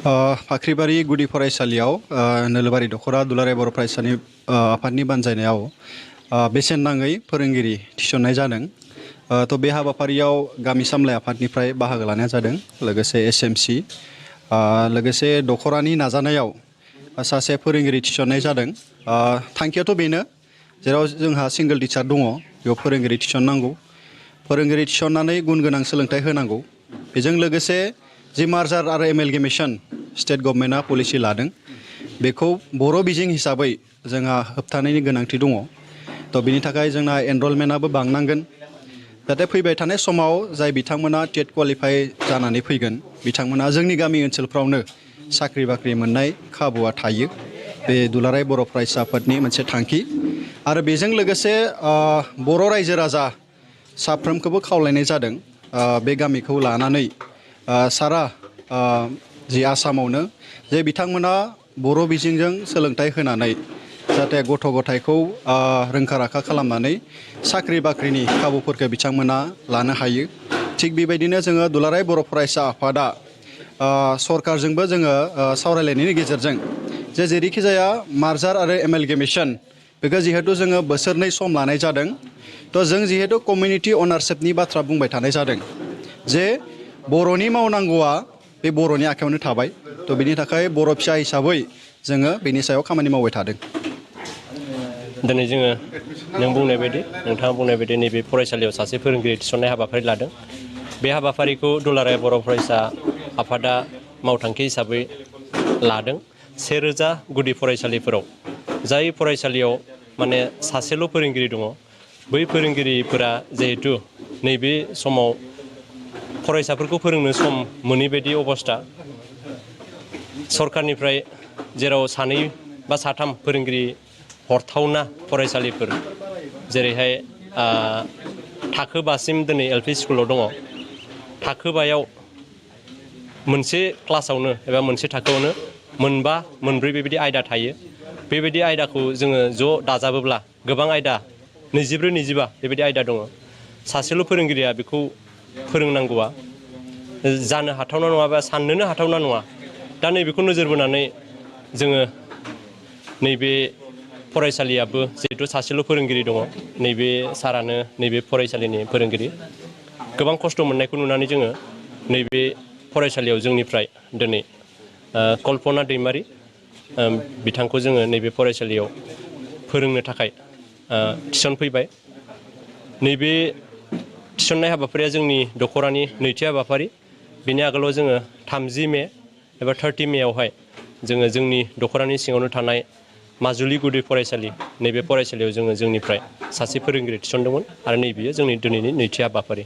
फाख्रिबारि गुदि फरायसालियाव नोलोबारि दख'रा दुलाराय बर' फरायसानि आफादनि बानजायनायाव बेसेन नाङै फोरोंगिरि थिसननाय जादों। थ' बे हाबाफारियाव गामि सामलाय आफादनिफ्राय बाहागो लानाय जादों, लोगोसे एसएमसि, लोगोसे दख'रानि नाजानायाव सासे फोरोंगिरि थिसननाय जादों। थांखियाथ' बेनो, जेराव जोंहा सिंगल टिचार दङ बेयाव फोरोंगिरि थिसननांगौ, फोरोंगिरि थिसननानै गुन गोनां सोलोंथाइ होनांगौ। बेजों लोगोसे जि मार्जार आरो एमेलगेमेसन स्टेट गभर्नमेन्टआ पलिसि लादों, बेखौ बर' बिजों हिसाबै जोंहा होबथानायनि गोनांथि दङ। थ' बिनि थाखाय जोंना एनरलमेन्टआबो बांनांगोन, जाहाथे फैबाय थानाय समाव जाय बिथांमोना टेट क्वालिफाइ जानानै फैगोन बिथांमोना जोंनि गामि ओनसोलफ्रावनो साख्रि बाख्रि मोननाय खाबुआ थायो। बे दुलाराय बर' फरायसा आफादनि मोनसे थांखि। आरो बेजों लोगोसे बर' रायजो राजा साफ्रोमखौबो खावलायनाय जादों बे गामिखौ लानानै सारा जि आसामावनो जे बिथांमोना बर' बिजोंजों सोलोंथाइ होनानै जाहाथे गथ' गथायखौ रोंखा राखा खालामनानै साख्रि बाख्रिनि खाबुफोरखौ बिथांमोना लानो हायो। थिग बेबायदिनो जोङो दुलाराय बर' फरायसा आफादा सरकारजोंबो जोङो सावरायलायनायनि गेजेरजों जे जेरैखि जाया मार्जार आरो एमेलगेमेसन बेखौ जिहेतु जोङो बोसोरनै सम लानाय जादों। थ' जों जिहेतु कमिउनिटि अनारशिपनि बाथ्रा बुंबाय थानाय जादों जे बर'नि मावनांगौआ बे बर'नि आखायावनो थाबाय। थ' बिनि थाखाय बर' फिसा हिसाबै जोङो बेनि सायाव खामानि मावबाय थादों। दिनै जोङो नोंथाङा बुंनाय बायदि नैबे फरायसालियाव सासे फोरोंगिरि थिसननाय हाबाफारि लादों। बे हाबाफारिखौ दुलाराय बर' फरायसा आफादा मावथांखि हिसाबै लादों। 1000 गुदि फरायसालिफोराव जाय फरायसालियाव माने सासेल' फोरोंगिरि दङ, बै फोरोंगिरिफोरा जिहेतु नैबे समाव फरायसाफोरखौ फोरोंनो सम मोनैबायदि अबस्था, सरकारनिफ्राय जेराव 2 बा 3 फोरोंगिरि हरथावना फरायसालिफोर, जेरैहाय थाखो 5सिम दिनै एलपि स्कुलाव दङ। थाखो 5याव मोनसे क्लासावनो एबा मोनसे थाखोआवनो 4, 4 बेबायदि आयदा थायो। बेबायदि आयदाखौ जोङो ज' दाजाबोब्ला गोबां आयदा 24, 25 बेबायदि आयदा दङ। सासेल' फोरोंगिरिया बेखौ फोरोंनांगौआ जानो हाथावना नङा बा साननोनो हाथावना नङा। दा नैबेखौ नोजोर बोनानै जोङो नैबे फरायसालियाबो जिहेतु सासेल' फोरोंगिरि दङ, नैबे सारानो नैबे फरायसालिनि फोरोंगिरि। गोबां खस्थ' मोननायखौ नुनानै जोङो नैबे फरायसालियाव जोंनिफ्राय दिनै कल्पना दैमारि बिथांखौ जोङो नैबे फरायसालियाव फोरोंनो थाखाय थिसनफैबाय। नैबे थिसननाय हाबाफारिया जोंनि दख'रानि नैथि हाबाफारि। बेनि आगोलाव जोङो 30 मे एबा 30 मेआवहाय जोङो जोंनि दख'रानि सिङावनो थानाय माजुलि गुदि फरायसालि, नैबे फरायसालियाव जोङो जोंनिफ्राय सासे फोरोंगिरि थिसनदोंमोन आरो नैबेयो जोंनि दिनैनि नैथि हाबाफारि।